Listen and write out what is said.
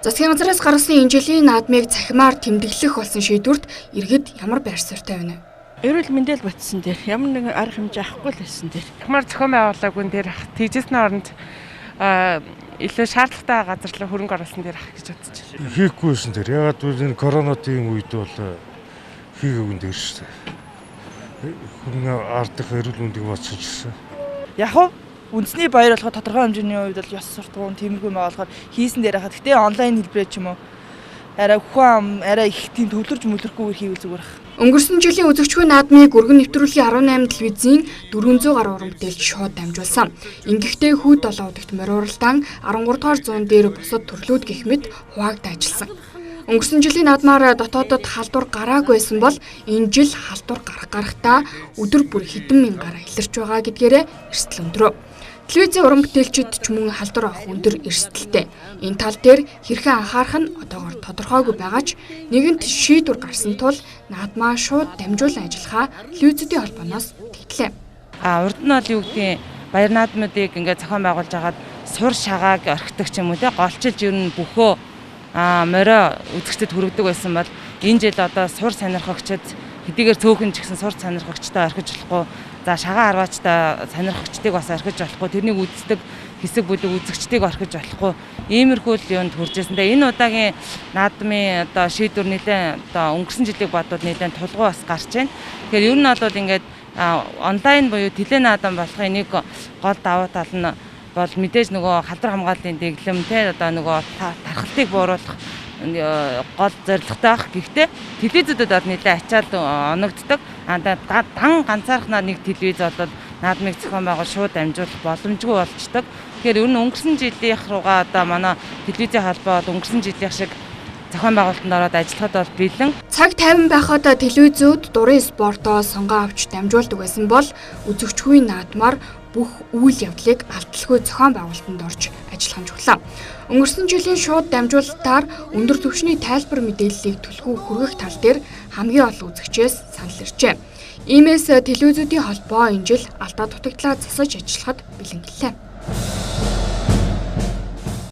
Засгийн газраас гаргасан энэ жилийн наадмыг цахимаар тэмдэглэх болсон шийдвэрт иргэд ямар байр суурьтай байна вэ? Эрүүл мэндэл батсан дээр ямар нэгэн арга хэмжээ авахгүй л байсан дээр. Цахимаар зохион байгуулаагүй дээр тэгжсэн оронд илүү шаардлагатай газар руу хөрөнгө оруулсан дээр ах гэж бодож байна. Хийхгүйсэн дээр. Ягаад гэвэл энэ коронавигийн үед бол хийгээгүй дээр шүү дээ. Хүн ардах эрүүл мэндийг бодсон ч гэсэн. Яг нь үндэсний баяр болохоор тодорхой хэмжээний үед бол ёс суртахуун тиймэрхүү юм болохоор хийсэн дээр хаа. Гэтэ онлайн хэлбэрээр ч юм уу арай хүн арай их тийм төвлөрж мөлөрөхгүйгээр хийвэл зүгээр ах. Өнгөрсөн жилийн үзэгчгүй наадмыг өргөн нэвтрүүлгийн 18 телевизийн 400 гаруй уран бүтээлч шууд дамжуулсан. Ингэхдээ хүүд 7 удагт морь уралдаан 13 дугаар зуун дээр бусад төрлүүд гэх мэт хуваагдаа ажилласан. Өнгөрсөн жилийн наадмаар дотоодод халдвар гараагүй байсан бол энэ жил халдвар гарах гарахтаа өдөр бүр хэдэн мянгаараа илэрч байгаа гэдгээрээ эрсдэл өндрөө. Телевизийн уран бүтээлчид ч мөн халдвар авах өндөр эрсдэлтэй. Энэ тал дээр хэрхэн анхаарах нь одоогор тодорхойгүй байгаа ч нэгэнт шийдвэр гарсан тул наадмаа шууд дамжуулан ажиллахаа телевизүүдийн холбооноос тэгтлээ. Урд нь бол юу гэдгийг баяр наадмуудыг ингээд зохион байгуулж хагаад сур шагааг орхидог ч юм уу те голчилж ер нь бөхөө морио үзэгчдэд хүргэдэг байсан бол энэ жил одоо сур сонирхогчид хэдийгээр цөөхөн ч гэсэн сур сонирхогчтой орхиж болохгүй. За шагаан арваачтай сонирхогчдыг бас орхиж болохгүй. Тэрнийг үздэг хэсэг бүлэг үзэгчдийг орхиж болохгүй. Иймэрхүү л юунд хүрчээсэн. Тэгээ энэ удаагийн наадмын одоо шийдвэр нэлээд одоо өнгөрсөн жилийг бодвол нэлээд тулгуу бас гарч байна. Тэгэхээр ер нь бол ингээд онлайн буюу теленаадам болохын нэг гол давуу тал нь бол мэдээж нөгөө халдвар хамгааллын дэглэм те одоо нөгөө тархалтыг бууруулах гол зорилготой байх. Гэхдээ телевизүүдэд бол нэлээд ачаал оногддог. Дан ганцаархнаа нэг телевиз бол наадмыг зохион байгуул шууд дамжуулах боломжгүй болчдөг. Тэгэхээр ер нь өнгөрсөн жилийнх руугаа одоо манай телевизийн холбоо бол өнгөрсөн жилийнх шиг зохион байгуулалтанд ороод ажиллахад бол бэлэн. Цаг 50 байхад телевизүүд дурын спортоо сонгоо авч дамжуулдаг байсан бол үзэгчгүй наадмаар бүх үйл явдлыг алдалгүй зохион байгуулалтанд орж ажиллах нь чухлаа. Өнгөрсөн жилийн шууд дамжуулалтаар өндөр түвшний тайлбар мэдээллийг түлхүү хүргэх тал дээр хамгийн олон үзэгчээс санал иржээ. Иймээс телевизүүдийн холбоо энэ жил алдаа дутагдлаа засаж ажиллахад бэлэн гэлээ.